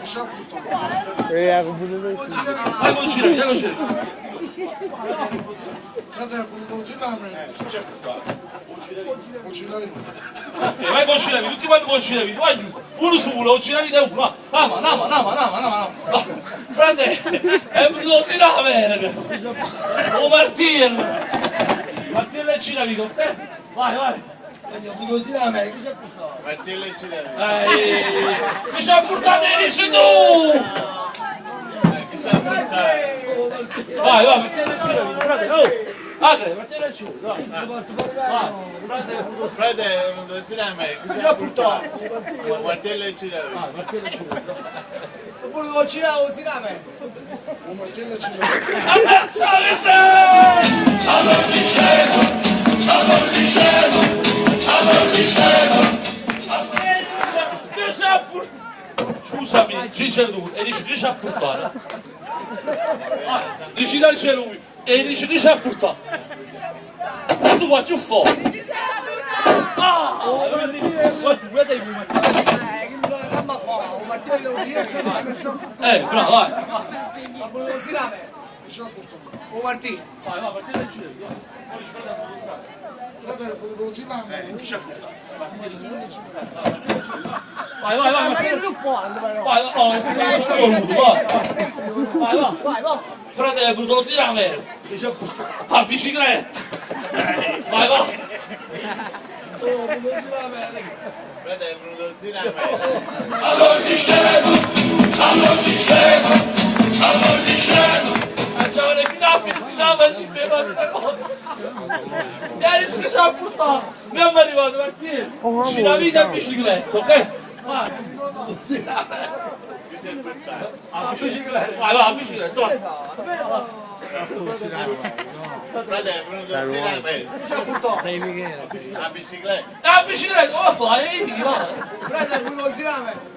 Vai con Cira, vai con Cira. Ok, vai con Cira, tutti quanti con Cira, vai giù. Uno solo, Cira è uno. Andiamo, andiamo, andiamo, andiamo, andiamo. Frate, è venuto in America. Oh martello. Martello e Cira, ok? Vai, vai. Martello e Cira. Ehi, ti ci ha portato e dici tu! Chi ci ha portato? Vai, vai, martello e Cira, frate, oh! Apre, martello e Cira, vai. Vai, frate, è venuto- Frate, è venuto in America. Chi ci ha portato? Martello e Cira. Vai, martello e Cira. Ammazza Che ci ha portato? Scusami, dice lui, e dice che ci ha portato? Dici dai lui, e dice che ci ha portato? E tu vai più forte! Ah! Guarda, guarda i bravo, vai! Vai, vai, martello e Cira, vai. Vai, vai, vai, martello. Vai, vai, oh, sono voluto, vai. Vai, vai. Frate, è venuto in America. A bicicletta. Vai, vai. Frate, è venuto in America. Facciamo le fino si chiama ci beva sta cosa. Mi ha detto che ci ha portato. Mi è arrivato perché? Ci la vita in bicicletta, ok? Vai. Chi ci ha portato? Vai, vai, a bicicletta, vai. Frate, è venuto in America. La bicicletta. La bicicletta, come fai? Vai. Frate, è venuto in America.